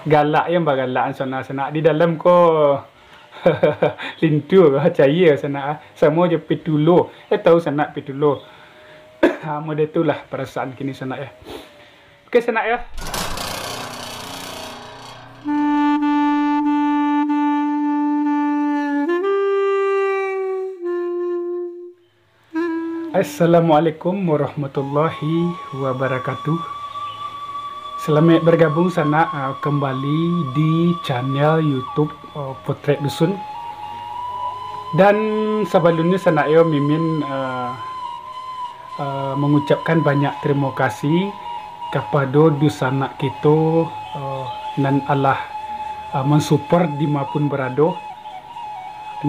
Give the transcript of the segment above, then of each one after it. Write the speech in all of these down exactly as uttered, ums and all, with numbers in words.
Galak yang bagalakan sanak-sanak di dalam ko. Lintu ko, caia sanak, samo jo pitulo. Eh, tahu sanak pitulo? Ha, model tu lah parasaan kini sanak ya. Oke, sanak ya. Assalamualaikum warahmatullahi wabarakatuh. Salamaik bargabung sanak, ah, kambali di channel YouTube, ah, Potret Dusun. Dan sabalunnyo sanak yo, Mimin, ah, ah, mangucapkan banyak tarimo kasih kapado dunsanak kito, ah, nan alah, ah, mansupport di ma pun barado.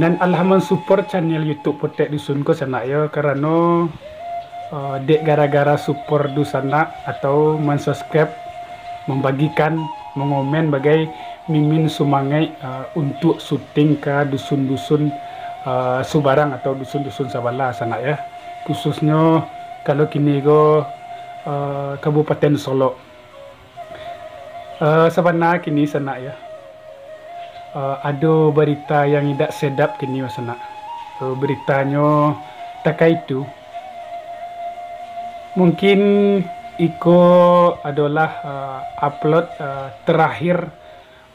Nan alah mansupport channel YouTube Potret Dusun ko sanak yo, karano, eh, dek gara-gara support dunsanak atau mansubscribe, mambagikan, mangomen bagai Mimin sumangaik, eh, untuak syuting ka dusun-dusun, eh, subarang atau dusun-dusun sabalah sanak yo. Khususnyo kalau kini ko, eh, Kabupaten Solok. Eh, sabana kini sanak yo, eh, ado barita yang indak sedap kini sanak. Eh, baritanyo takaitu, mungkin iko adolah, eh, upload, eh, terakhir,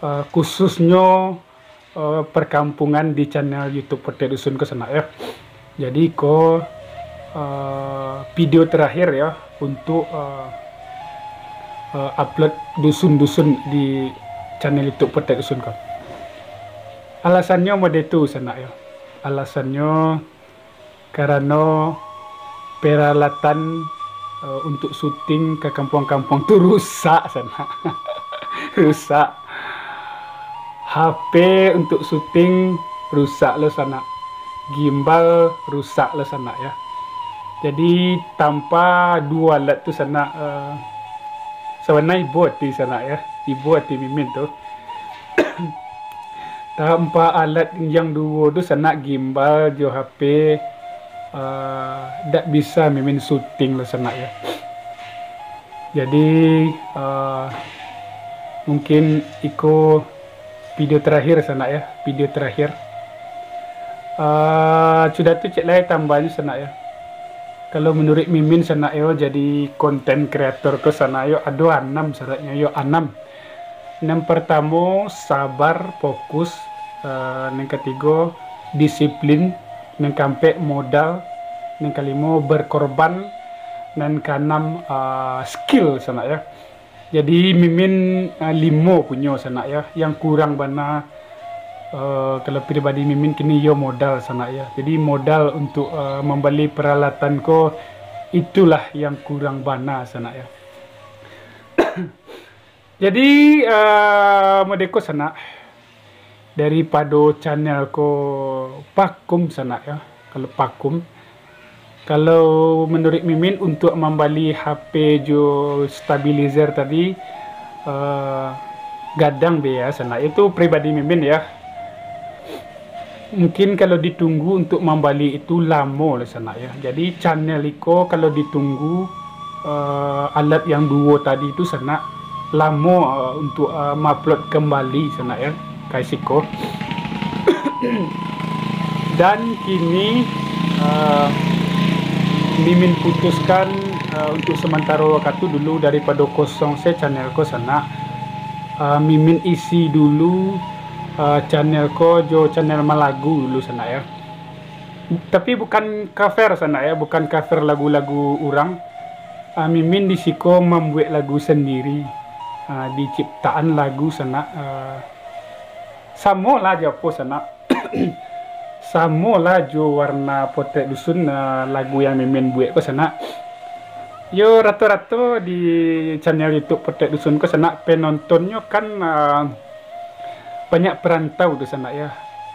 eh, khususnyo eh, perkampungan di channel YouTube Potret Dusun ko sanak yo. Jadi ko, eh, video terakhir yo untuk, eh, eh, upload dusun-dusun di channel YouTube Potret Dusun ko. Alasannyo model tu sanak yo. Alasannyo karano peralatan, eh, untuk syuting ka kampuang-kampuang tu rusak sanak. Rusak. H P untuk syuting rusak lo sanak. Gimbal rusak lo sanak yo. Jadi tanpa duo alat tu sanak, eh, sabana ibo ati sanak yo. Ibo ati Mimin tu. Tanpa alat yang duo tu sanak, gimbal jo H P, eh, dak bisa Mimin syuting lo sanak yo. Jadi, eh, mungkin iko video terakhir sanak yo, video terakhir. Eh, sudah tu cek lai tambahnyo sanak yo. Kalau menurut Mimin sanak yo, jadi konten kreator ko sanak yo, ado anam syaratnyo yo, anam. Nan partamo, sabar, fokus. Eh, nan katigo, disiplin. Nan kaampek, modal. Nan kalimo, berkorban. Nan kaanam, eh, skill sanak yo. Jadi Mimin, eh, limo punyo sanak yo. Yang kurang bana, eh, kalau pribadi Mimin kini yo modal sanak yo. Jadi modal untuk, eh, mambali peralatan ko, itulah yang kurang bana sanak yo. Jadi, eh, model ko sanak, daripado channel ko vakum sanak yo, kalau vakum. Kalau menurut Mimin untuk mambali H P jo stabilizer tadi, eh, gadang biaya sanak. Itu pribadi Mimin yo. Mungkin kalau ditunggu untuk mambali itu lamo lah sanak yo. Jadi channel iko kalau ditunggu, eh, alat yang duo tadi tu sanak, lamo, eh, untuk, eh, mengupload kembali sanak yo, ka siko. Dan kini, eh, Mimin putuskan, eh, untuk sementaro wakatu dulu daripado kosong se channel ko sanak. Eh, Mimin isi dulu, eh, channel ko jo channel malagu dulu sanak yo. Tapi bukan cover sanak yo, bukan cover lagu-lagu urang. Ah, Mimin di siko mambuek lagu sandiri. Ah, diciptaan lagu sanak, ah, samo lah jo apo sanak. Samo lah jo Warna Potret Dusun, ah, lagu yang Mimin buek ko sanak. Yo, rato-rato di channel YouTube Potret Dusun ko sanak, penontonnyo kan, ah, banyak perantau tu sanak yo.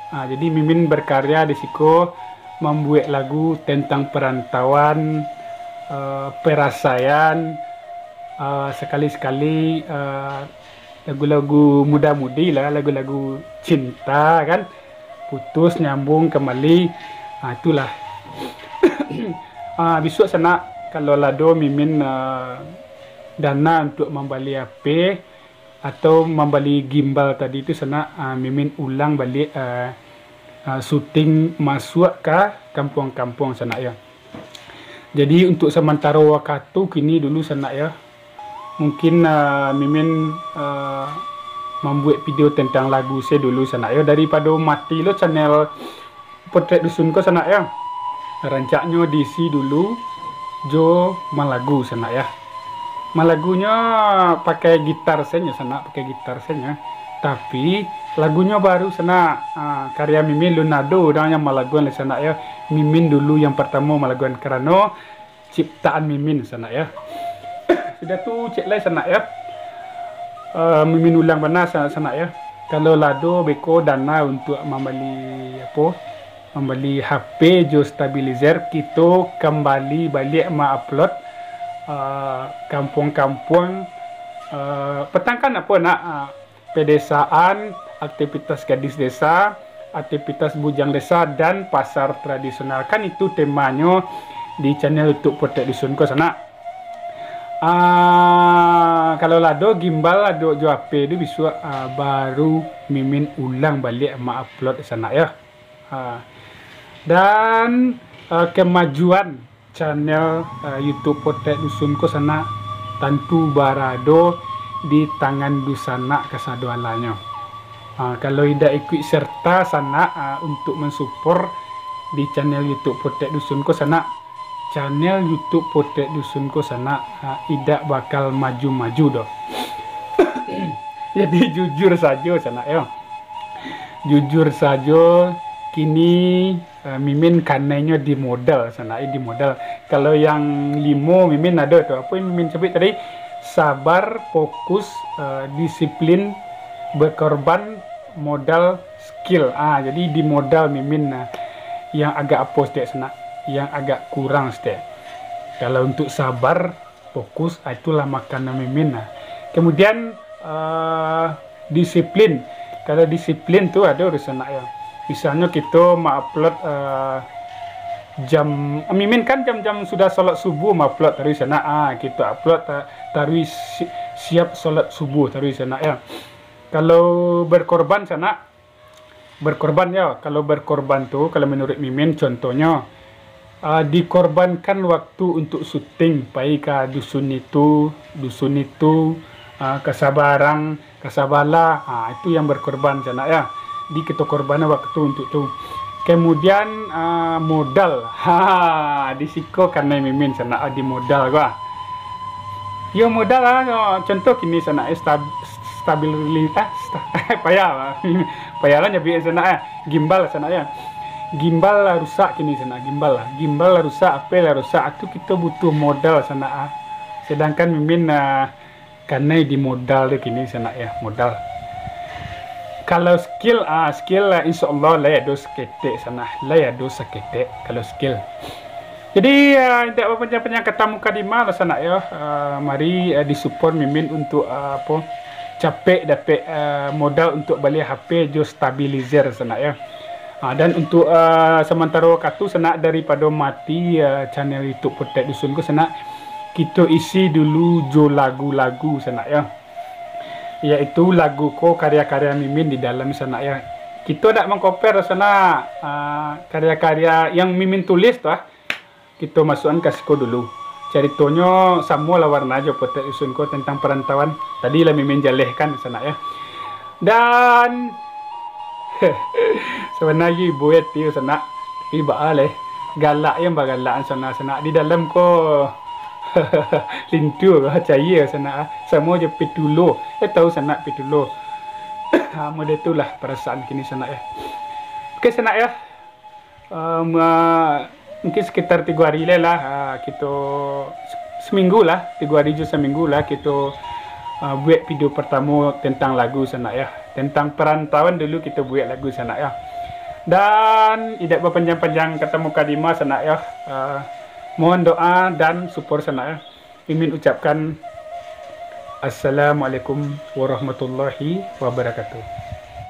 Ah, jadi Mimin berkarya di siko, mambuek lagu tentang perantauan, eh, perasaian, eh, sekali-sekali, eh, lagu-lagu muda-mudi lah, lagu-lagu cinta kan, putus nyambung kembali, ah, itulah. Ah, bisuak sanak, kalau lah ado Mimin, eh, dana untuk mambali H P, atau mambali gimbal tadi tu sanak, ah, Mimin ulang baliak, ah, ah, syuting masuak ka kampuang-kampuang sanak yo. Jadi, untuk samantaro wakatu kini dulu sanak yo, mungkin, ah, Mimin, ah, mambuek video tentang lagu se dulu sanak yo, daripado mati lo channel Potret Dusun ko sanak yo. Rancaknyo diisi dulu jo malagu sanak yo. Malagunyo pakai gitar sajo sanak, pakai gitar sajo. Tapi lagunyo baru sanak, ah, karya Mimin lun ado urang yang malaguan lai sanak yo. Mimin dulu yang partamo malaguan karano ciptaan Mimin sanak yo. Sudah tu cek lai sanak yo. Eh, Mimin ulang bana sanak, sanak yo. Kalau lah ado beko dana untuak mambali apo, mambali H P jo stabilizer, kito kambali baliak ma-upload, eh, kampuang-kampuang, eh, patang kan apo nak, eh, pedesaan, aktivitas gadis desa, aktivitas bujang desa, dan pasar tradisional. Kan itu temanyo di channel YouTube Potret Dusun ko sanak. Ah, kalau lah ado gimbal, ado jo H P tu bisuak, ah, baru Mimin ulang baliak ma-upload sanak yo. Ha. Dan, eh, kemajuan channel, eh, YouTube Potret Dusun ko sanak tantu barado di tangan dunsanak kasadoalahnyo. Ha, kalau indak ikuik serta sanak, ah, untuk mensupport di channel YouTube Potret Dusun ko sanak, channel YouTube Potret Dusun ko sanak, ah, indak bakal maju-maju doh. Jadi jujur sajo sanak yo. Jujur sajo, kini, eh, Mimin kanainyo di modal sanak, eh, di modal. Kalau yang limo Mimin ado tu, apo yang Mimin sabuik tadi? Sabar, fokus, eh, disiplin, berkorban, modal, skill. Ah, jadi di modal Mimin, nah, yang agak apo saketek sanak, yang agak kurang saketek. Kalau untuk sabar, fokus, ah, itulah makanan Mimin, nah. Kemudian, eh, disiplin. Kalau disiplin tu ado urusan nak yo. Misalnyo kito ma-upload, eh, jam, Mimin kan jam-jam sudah salat subuh ma-upload taruih sanak. Ah, kito upload ta-, taruih si-, siap salat subuh taruih sanak yo. Kalau berkorban sanak, berkorban yo, kalau berkorban tu, kalau menurut Mimin, contohnyo, ah, dikorbankan waktu untuk syuting, pai ka dusun itu, dusun itu, ah, ka sabarang, ka sabalah, ah, itu yang berkorban sanak yo. Di kito korban waktu untuk tu. Kemudian, ah, modal. Ha, di siko kanai Mimin sanak, ah, di modal ko, ah. Yo modal lah, yo, contoh kini sanak, eh, stab-, stabilitas, sta-, payah lah. Payah lah nyabuik sanak, eh. Gimbal sanak yo. Gimbal lah rusak kini sanak, gimbal lah. Gimbal lah rusak, H P lah rusak. Tu kito butuh modal sanak, ah. Sedangkan Mimin, ah, kanai di modal tu kini sanak yo, modal. Kalau skill, ah, skill lah, insya Allah lai ado saketek sanak, lai ado saketek kalau skill. Jadi, ah, indak bapanjang-panjang kata mukadimah lah sanak yo. Ah, mari, ah, disupport Mimin untuk, ah, apo, capek dapek, ah, modal untuk bali H P jo stabilizer sanak yo. Ah, dan untuk, ah, samantaro wakatu sanak, daripado mati, ah, channel YouTube Potret Dusun ko sanak, kito isi dulu jo lagu-lagu sanak yo. Yaitu lagu ko karya-karya Mimin di dalam sanak yo. Kito dak mangkoper sanak, ah, karya-karya yang Mimin tulis tu ah, kito masuakan ka siko dulu. Caritonyo samo lah warna jo Potret Dusun ko tentang perantauan. Tadi lah Mimin jalehkan sanak yo. Dan sabananyo ibo ati sanak, tapi baa leh, galak yang bagalakan sanak-sanak di dalam ko. Lintu ko caia sanak, samo jo pitulo. Eh, tahu sanak pitulo. Ha, model tu lah perasaan kini sanak yo. Oke sanak yo. Eh, ma-, mungkin sekitar tigo hari lai lah, ah, kito se-, seminggu lah, tigo hari jo seminggu lah kito, ah, buek video pertamo tentang lagu sanak yo. Tentang perantauan dulu kito buek lagu sanak yo. Dan indak bapanjang-panjang kata mukadimah sanak yo. Ah, mohon doa dan support sanak yo. Mimin ucapkan Assalamualaikum warahmatullahi wabarakatuh.